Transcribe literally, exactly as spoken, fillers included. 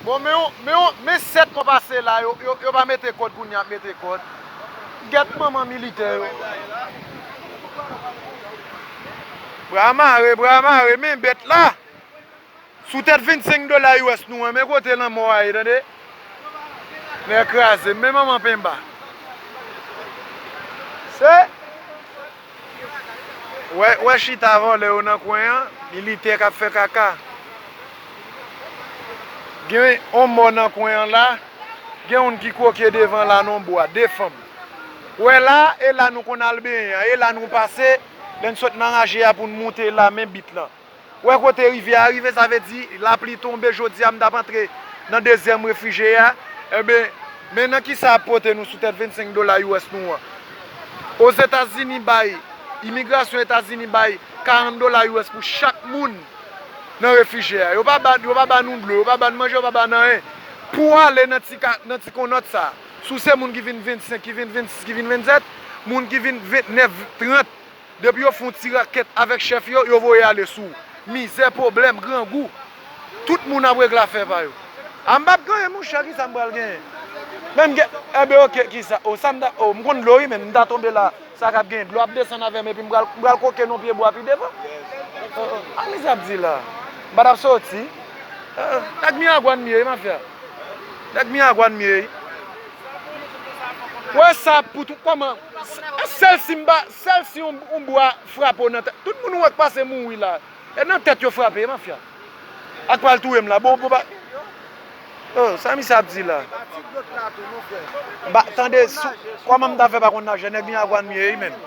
Bon, men yon, men yon, men sèt mwa pase la, yo, yo, yo pa mete kòd, kounye a ap mete kòd. Gèt manman militè yo. Bra mare, bra mare, men bèt la. Sou tèt vennsenk dola U S nou an, men kote lanmò a ye, tande? Nèg kraze, men manman penba. Se Wè, wè chita vòlè yo nan kwen an, militè k ap fè kaka. Gen yon mò nan kwen an la, gen youn ki kwoke devan la nan bwa, de fanm. Wè la, e la nou konn al benyen an, e la nou pase, lè n sot nan raje a pou n moute la, men bit lan. Wè kote rivyè a rive, sa vle di lapli tonbe jodi a, m t ap antre nan dezyèm refijye a. Enben, men nan kisa ap pote nou sou tèt vennsenk dola U S nou an. Ozetazini bay, imigrasyon Etazini bay karant dola U S pou chak moun nan refijye a. Yo pa ba, yo pa ba nou dlo, yo pa ba n manje, yo pa ba n anyen. Pou w ale nan ti ka, nan ti konòt sa, si w se moun ki vin vennsenk, ki vin vennsis, ki vin vennsèt, moun ki vin ventnèf, trant, depi yo fè yon ti rakèt avèk chèf yo, yo voye ale sou ou. Mizè, pwoblèm, grangou. Tout moun ap regle afè pa yo. A m p ap genyen, monchè, kisa m pral genyen? Menm gen, enben, oke, kisa? O, sa m ta, o, m konn dlo, wi, men m ta tonbe la, sa k ap genyen? Dlo ap desann avè m, epi m pral, m pral kwoke nan pye bwa pi devan? O, o, a, men sa ap di la. M pa t ap soti. O, o, nèg Miragwàn m ye, wi, mafya. Nèg Miragwàn m ye, wi. Wè sa pou tou, kòman? Sèl si m pa, sèl si yon, yon bwa frape w nan tèt. Tout moun ou wè k pase mouri la, e nan tèt yo frape, mafya. Ak pral touye m la. Bon, bon, ba, o, sa misye ap di la? M pa, tande, sou, kòman m ta fè pa konn naje? Nèg Miragwàn m ye, wi, menm.